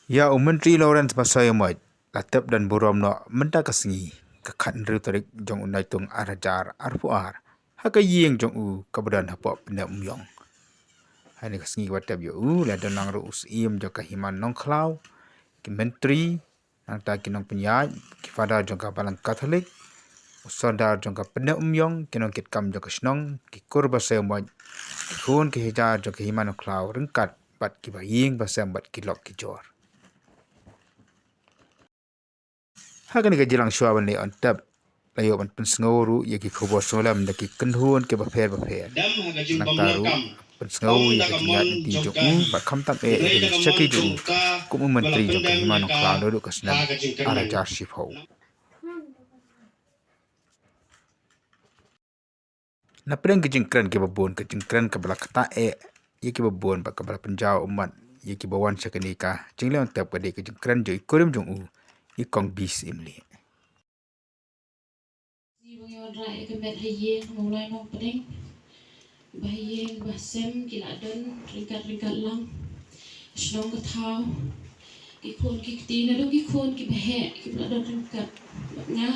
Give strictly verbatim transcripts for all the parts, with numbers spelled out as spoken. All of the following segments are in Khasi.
Ïa u Myntri Lawrence Basaiawmoit la tep don burom noh mynta ka sngi, ka khathynriew tarik jong u Naitung ar hajar arphew ar, ha ka ïing jong u kaba don hapoh Pyniaid Umïong. Ha kane ka sngi kaba tep ïa u la don lang ruh u Syiem jong ka Hima Nongkhlaw, ki Myntri, nangta ki nongpynïaid, ki Father jong ka Balang Katholik, u Sordar jong ka Pyniaid Umïong, ki nongkitkam jong ka shnong, ki kur Basaiawmoit, ki khun ki hajar jong ka Hima Nongkhlaw ryngkat bad kiba ïing ba sem bad ki lok ki jor. Ha kane ka jingïalang shuwa ban leit ban tep, la ïoh ban pynsngew ruh ïa ki khubor sngewlem da ki kynhun kiba pher ba pher. Nangta ruh pynsngew ïa ka jingïaid lynti jong u bad khamtam eh ïa ka jingshakri jong u kum u Myntri jong ka Hima Nongkhlaw naduh ka snem ar hajar shiphew. Na pdeng ki jingkren kiba bun, ka jingkren kaba la ktah eh ïa kiba bun bad kaba la pynjaw ummat ïa kiba wan sha kane ka jingleit ban tep ka dei ka jingkren jong i kurim jong u, i Kong B. Syiemlieh. Ngi ba ngi wanrah ïa ka met ha ïing ha Mawlai Nongpdeng, ba ha ïing ba sem ki la don ryngkat ryngkat lang. Shnong ka thaw, ki khun ki kti naduh ki khun kiba heh kiba la don ryngkat bad nga,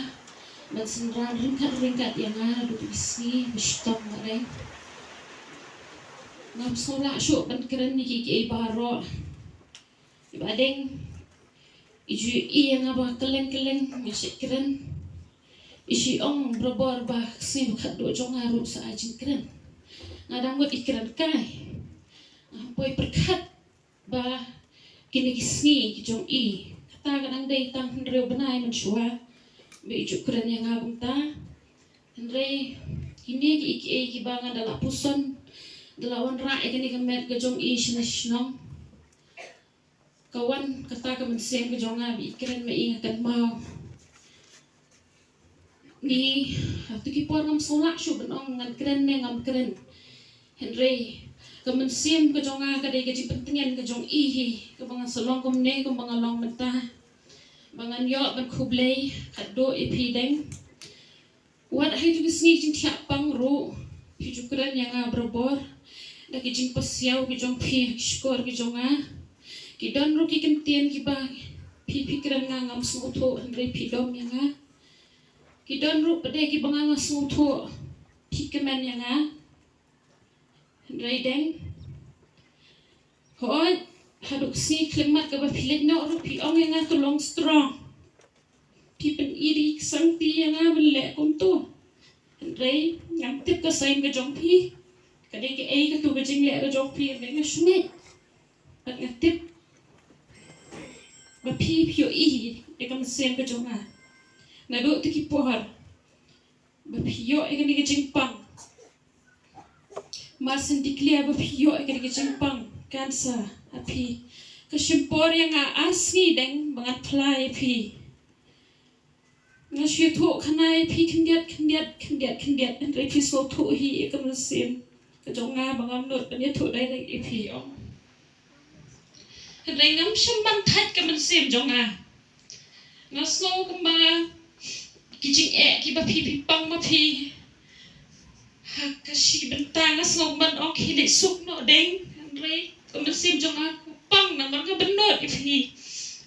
ban synran ryngkat ryngkat ïa nga naduh kine ki sngi ba shitom ba dei. Ngam sngew lah shuh ban kren ïa kiei kiei baroh. Ba dei i ju i ïa nga ba kylleng kylleng nga shu kren. I shu ong barabor ba ka sngi ba khatduh jong nga ruh sa ai jingkren. Nga dang mut i kren kai. Nga poi pyrkhat ba kine ki sngi ki jong i, kata ka dang dei tang hynriew bnai mynshuwa ba i ju kren ïa nga kumta. Hynrei kine kiei kiei kiba nga da la puson, da la wanrah ïa kane ka met ka jong i sha shnong. Ka wan kata ka mynsiem ka jong nga ba i kren ma i nga kynmaw. Ngi, ha kito ki por ngam sngew lah shuh ban ong ngan kren ne ngam kren. Hynrei ka mynsiem ka jong nga ka dei ka jingpyntngen ka jong i hi, kaba ngan sa long kumne kumba nga long mynta. Ba ngan ïoh ban khublei khatduh ïa phi deng. Wat ha kito ki sngi jingthiah pang ruh phi ju kren ïa nga barabor da ki jingpasiaw ki jong phi ha ki shkor ki jong nga. Ki don ruh ki kyntien kiba phi, phi kren nga ngam sngewthuh hynrei phi dom ïa nga. Ki don ruh pat de kiba nga ngam sngewthuh phi kmen ïa nga. Hynrei deng, hooid, haduh ka sngi khyllipmat kaba phi leit noh ruh phi ong ïa nga to long strong. Phi pyni da ki ksangti ïa nga ban leh kumto. Hynrei ngam tip ka sign ka jong phi. Ka dei kaei kato ka jingleh ka jong phi, hynrei nga shu ngeit. Bad nga tip ba phi, phi ïohi ïa ka mynsiem ka jong nga. Naduh kito ki por ba phi ïoh ïa kane ka jingpang. Mar shen declare ba phi ïoh ïa kane ka jingpang cancer ha phi, ka shim por ïa nga ar sngi deng ba ngan phla ïa phi. Nga shu ïathuh khana ïa phi khyndiat khyndiat khyndiat khyndiat, hynrei phi sngewthuh hi ïa ka mynsiem ka jong nga ba ngam nud ban ïathuh direct ïa phi ong. Hynrei ngam shym ban thait ka mynsiem jong nga. Nga sngew kumba ki jingeh kiba phi, phi pang ma phi ha ka shi bynta, nga sngew kumba ong ki leit suk noh deng. Hynrei ka mynsiem jong nga ka pang namar nga bynnud ïa phi.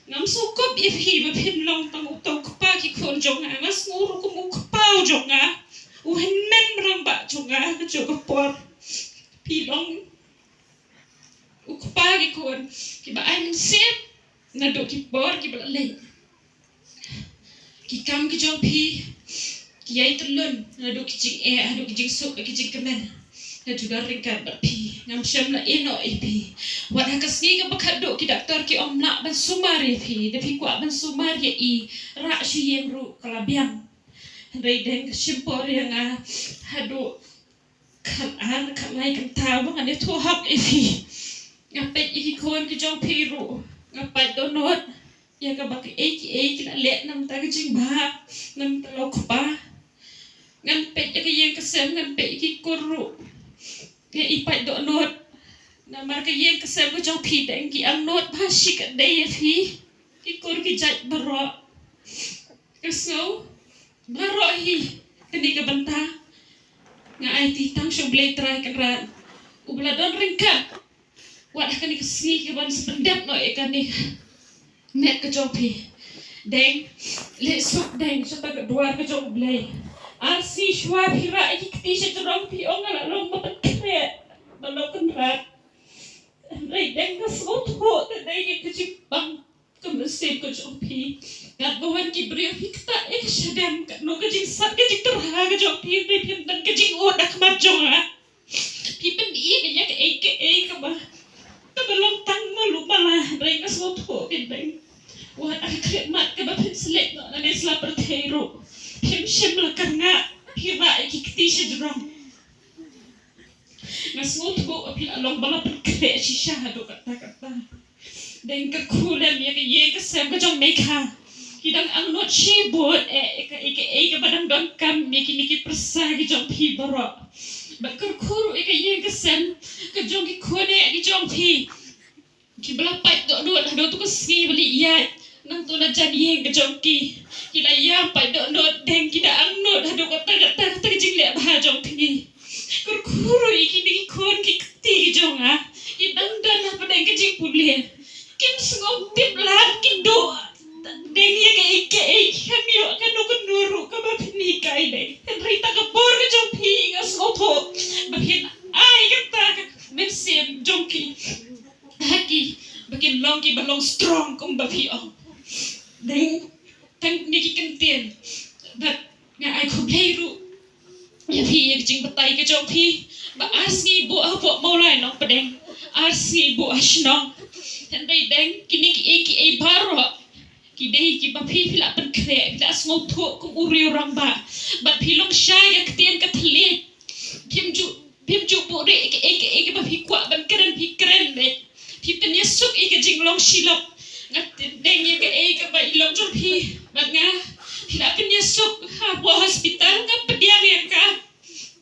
Ngam sngewkup ïa phi ba phin long tang uto u kpa ki khun jong nga. Nga sngew ruh kum u kpa u jong nga, u hynmen rangbah jong nga ha kajuh ka por. Phi long u kpa ki khun kiba ai mynsiem naduh ki por kiba la leit. Ki kam ki jong phi ki ïai tylli naduh ki jingeh haduh ki jingsuk, ki jingkmen. Nga ju don ryngkat bad phi, ngam shym la ïeh noh ïa phi. Wat ha ka sngi kaba khatduh ki doktor ki ym lah ban sumar ïa phi, da phi kwah ban sumar ïa i, rah sha ïing ruh ka la biang. Hynrei deng ka shim por ïa nga haduh khatar khatlai kynta ba ngan ïathuh hok ïa phi. Nga peit ïa ki khun ki jong phi ruh, nga pait dohnud ïa kaba kiei kiei ki la leh namar ka jingbha, namar u kpa. Ngan peit ïa ka ïing ka sem, ngan peit ïa ki kur ruh, nga i pait dohnud. Namar ka ïing ka sem ka jong phi deng ki angnud bha shi katdei ïa phi. Ki kur ki jait baroh. Ka sngew baroh hi. Kane ka bynta nga aiti tang sha U Blei Trai Kynrad uba la don ryngkat. Wat ha kane ka sngi kaban sa pyndep noh ïa kane ka met ka jong phi. Deng, leh suk deng sha ka dwar ka jong U Blei. Ar sngi shuwa phi rah ïa ki kti sha jrong, phi ong nga la long ba pynkhreh, ba long kynrad. Hynrei deng nga sngewthuh te dei ïa ka jingpang ka mynsiem ka jong phi. Katba wan ki briew phi ktah ïa ka shadem, katno ka jingsat ka jingtyrha ka jong phi, hynrei phim don ka jingud ha khmat jong nga. Phi pyni ïa kaei kaei kaba, kaba long tang malu mala, hynrei nga sngewthuh phin deng. Wat ha ka khlieh mat kaba phin slek noh na ne sla pyrthei ruh, phim shym la kyrngah phi rah ïa ki kti sha jrong. Nga sngewthuh ba phi la long ba la pynkhreh shisha haduh katta katta. Deng kyrkhu lem ïa ka ïing ka sem ka jong me kha. Ki dang angnud shibun eh ïa ka, ïa kaei kaba dang donkam ïa kine ki pyrsa ki jong phi baroh. Bad kyrkhu ruh ïa ka ïing ka sem ka jong ki khun eh ki jong phi. Kiba la pait dohnud haduh tu ka sngi ba la ïaid, nangtu na jan ïing ka jong ki, ki la ïam pait dohnud, deng ki da angnud haduh katta katta katta ka jingleh bha jong phi. Kyrkhu ruh ïa kine ki khun ki kti ki jong nga, ki dang don hapdeng ka jingpule. Kim sngewtip lad, ki duh deng ïa kaei kaei, ki kham ïoh kano kano ruh kaba phin hikai deng. Hynrei ta ka por ka jong phi nga sngewthuh ba phin ai kata ka mynsiem jong ki ha ki ba kin long kiba long strong kumba phi ong. Deng, tang ne ki kyntien. Bad nga ai khublei ruh ïa phi ïa ka jingbatai ka jong phi ba ar sngi buh hapoh Mawlai Nongpdeng, ar sngi buh ha shnong. Hynrei deng kine kiei kiei baroh ki dei kiba phi, phi la pynkhreh, phi la sngewthuh kum u riew rangbah. Bad phi long shai ka ktien ka thylliej. Phim ju, phim ju buhrieh ïa kaei kaei kaba phi kwah ban kren phi kren beit. Phi pynïasuk ïa ka jinglong shi lok. Nga tip deng ïa kaei kaba i long jong phi bad nga. Phi la pynïasuk hapoh hospital, nga pdiang ïa ka.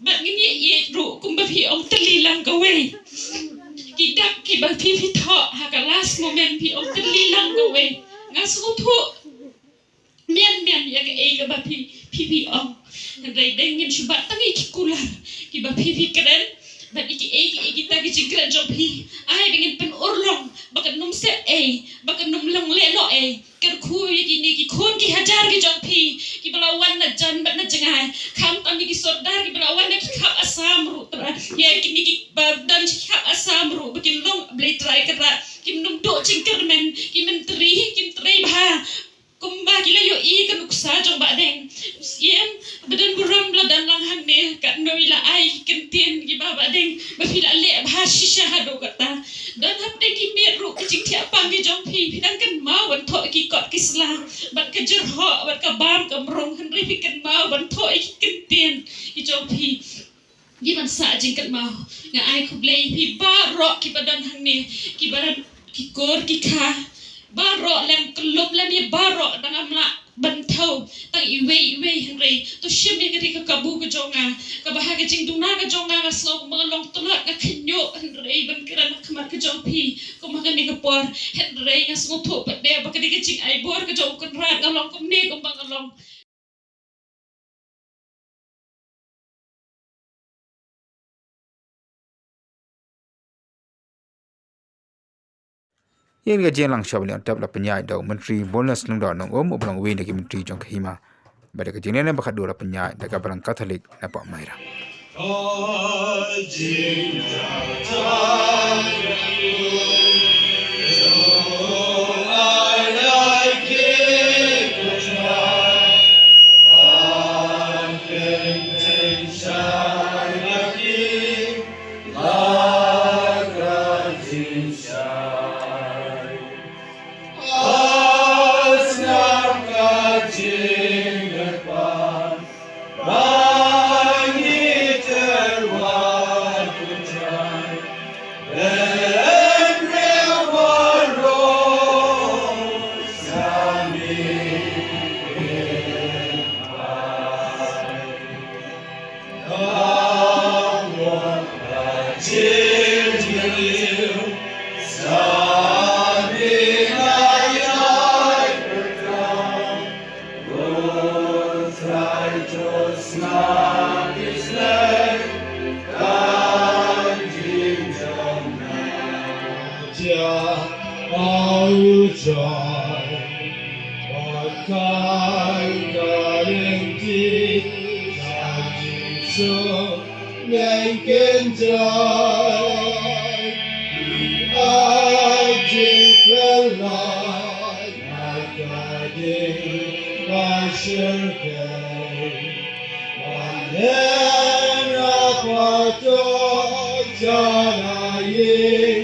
Bad ngin ïa ïeit ruh kumba phi ong, tylli lang kawei. Ki dak kiba phi phi thoh ha ka last moment phi ong tylli lang kawei. Nga sngewthuh mian mian ïa kaei kaba phi phi phi ong. Hynrei deng ngin shu bat tang ïa ki kular kiba phi phi kren bad ïa kiei kiei kita ki jingkren jong phi. Ai deng ngin pynurlong ba kan ym sep ei, ba kan ym long lehnoh ei. Kyrkhu ïa kine ki khun ki hajar ki jong phi kiba la wan na jan bad na jngai, khamtam ïa ki sordar kiba la wan na ki khap Assam ruh, Trai, ïa kine kiba don ki khap Assam ruh ba kin long, Blei Trai Kynrad, kim nym duh jingkyrmen, ki myntri kim trei bha. Kumba ki la ïohi ka nuksa jong Bah Deng, u Syiem ba don burom la don lang hangne, katno i la ai ki kyntien kiba Bah Deng ba phi la leh bha shisha haduh katta. Don hapdeng ki miet ruh ka jingthiah pang ki jong phi, phi dang kynmaw ban thoh ki kot ki sla bad ka jyrhoh bad ka bam ka mrong, hynrei phi kynmaw ban thoh ïa ki kyntien ki jong phi. Ngi ban sah jingkynmaw. Nga ai khublei ïa phi baroh kiba don hangne, kiba don ki kur ki kha. Baroh lem, kyllup lem ïa baroh, dang ngam lah ban thew tang iwei iwei, hynrei to shim ïa kane ka kabu ka jong nga, kaba ha ka jingduna ka jong nga nga sngew kumba nga long tlot, nga khynñiuh hynrei ban kren ha khmat ka jong phi kum ha kane ka por. Hynrei nga sngewthuh pat de ba kane ka jingai bor ka jong u Kynrad, nga long kumne kumba nga long. Ïa ka jingïalang sha ba liang tep la pynïaid da u Myntri Boneless Lyngdoh Nongum, uba long uwei na ki myntri jong ka hima. Bad ka jingïalang ba khadduh la pynïaid da ka Balang Katholik na Pahmairang. Kai ka lynti sha Jisu neng kynjai. Ki ai jingpynlait na ka ding ba shyrkhei. Ban heh na patoi sha na ïing.